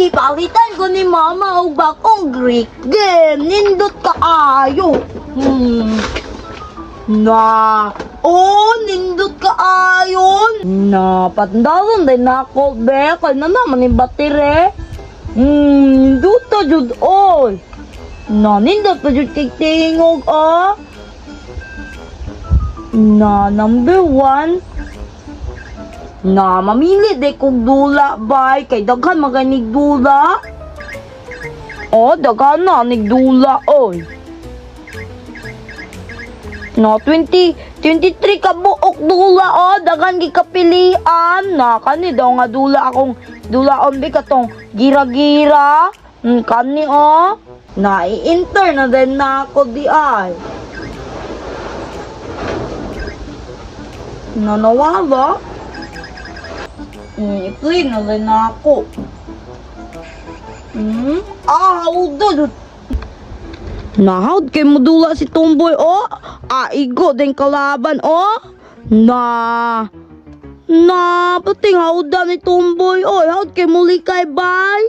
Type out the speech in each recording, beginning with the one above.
Gipalitan ko ni mama og bagong Greek game. Nindot kaayo. Na. Oh, nindot kaayo. Na, patndalon din nako be. Kay na naman yung battery. Nindot ta jud oy. Na, nindot pa jud kay tingog ah. Na, number 1. Na, mamili de kog dula bay. Kay daghan maganig dula. Oh, daghan na nigdula oy. No, 20, 23 ka buok dula oh, daghan gikapilian. Na kani daw nga dula akong dulaon bi katong gira-gira. Kani oh. Na i-enter na din na ako di ay. Na nawala. I-play na din na ako. Hawd. Nahawd kay modula si Tomboy, oh. Ah, igo din kalaban, oh. Na. Na, pating hawda ni Tomboy, oh. Hawd kay muli kay bay.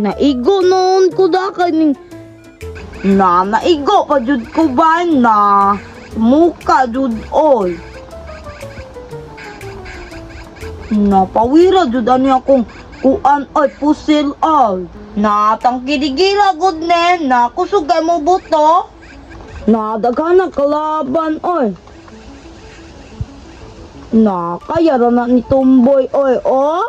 Naigo noon ko da kaning. Na, naigo pa jud ko ba na. Muka jud, oy. Napawira jud ani akong kuan ay pusil ay. Na tangkidigila gud ne na kusog kay mo buto. Na daghan na kalaban oy. Na kaya ra na ni Tomboy oy oh.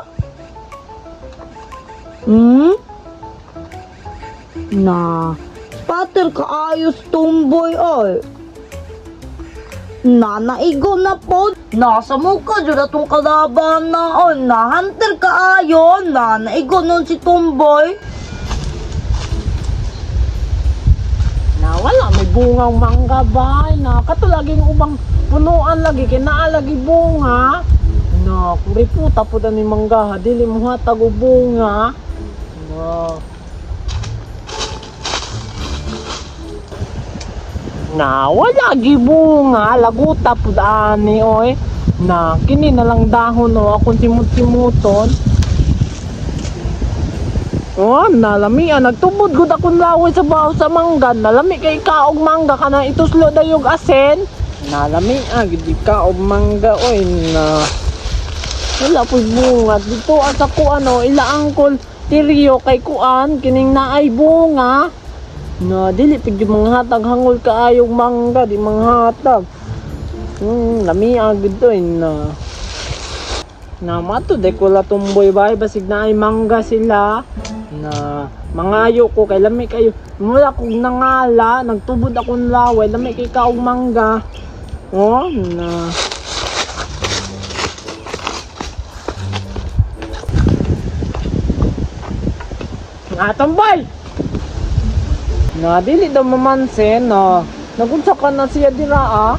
Na spatter kaayos Tomboy oy. Na naigo na po. Nasa mukha jud atong kalaban na oy. Na hunter kaayo na naigo nun si Tomboy. Na wala may bungang mangga bay na kato laging ubang punuan lagi kay naa lagi bunga. Na kung riputa pud ani mangga ha, dili mo hatag og bunga. Na. Na wala gi bunga, laguta pud ani oy. Na kini na lang dahon o akong simut-simuton. Oh, nalami ah. Nagtubod gud akong laway sa baho sa mangga. Nalami kay kaog mangga kana ituslo dayog asin. Nalami ah, gid kaog mangga oy na. Wala po'y bunga. Dito sa kuan oh, ila angkol Tiryo kay kuan kining naay bunga. Na dili pud yung mga hatag hangol kaayog mangga, di mga hatag. Lami ah gud oy na. Na mato de ko la tumboy bay basig naay mangga sila. Na mangayo ko kay lami kayo. Mula kog nangala, nagtubod akong laway, lami kay kaog mangga. Oh, na. Nga tambay. Na dili daw mamansin na. Nagunsa ka na siya dira ah.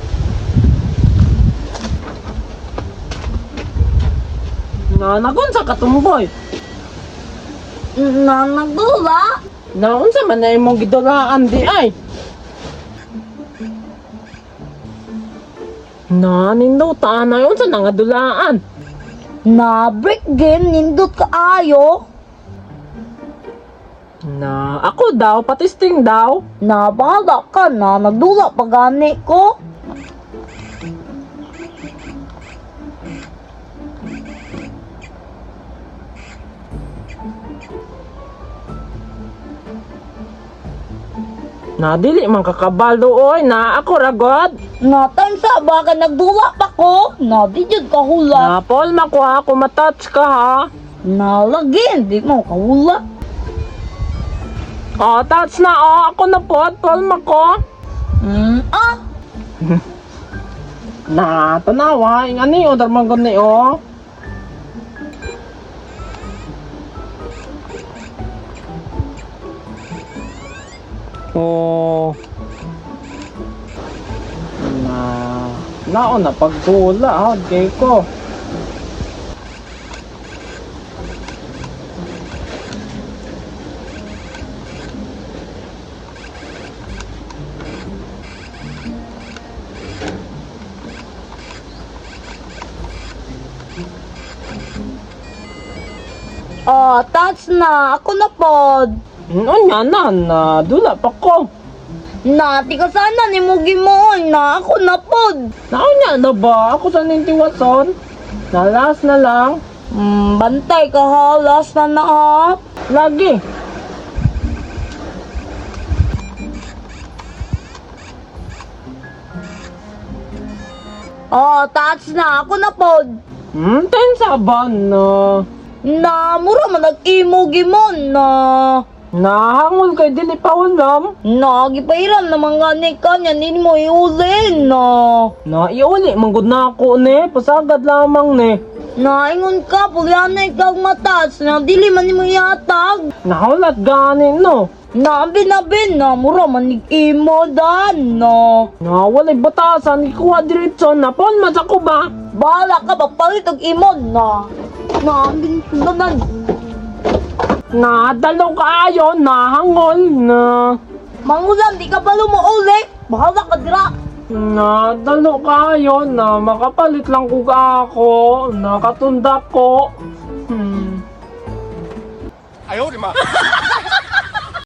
Na nagunsa ka tumboy. Na nagdula. Na unsa man na imong gidulaan di ay? Na nindot na unsa na nga dulaan? Na break game nindot kaayo. Na ako daw patisting daw. Na bahala ka na nagdula pa gani ko. Na dili man kakabalo oy, na ako ragod. Na time sa baka nagdula pa ko. Na di jud ka hula. Na Paul makuha ako matouch ka ha. Na lagi di mo kahula. Oh, touch na oh, ako na po, Paul mako. Ah. Na tanawa, ing ani o darman gani oh. Oh. Na naon na pagdula ha, kay ko. Oh, touch na. Ako na pod. Unya na, na dula pa ko. Na, tika sana ni mo gimoon na ako na pod. Naunya na ba? Ako sa nintiwason. Na last na lang. Bantay ka ha, last na na ha. Lagi. Oh, touch na. Ako na pod. Tensa ba na? Na, mura man nag-imo gimon na. Nahangol kay dili pa ulam. Na, gipairam naman gani ka niya, hindi mo iulin na. Na iuli manggod na ako ni, pasagad lamang ni. Na, ingon ka, pulyana ikaw matas, na dili man nimo ihatag. Nahulat gani no. Na, binabin na, mura man imo dan na. Na walay batasan ikuha diretso na pon man sa ko ba? Bahala ka, magpalit og imo na. Na, bintanan. Na dalaw kaayo nahangol na. Mangulam, di ka balo mo uli. Bahala ka dira. Na dalo kaayo na makapalit lang ko ka ako, nakatunda ko. 哎呦我的妈！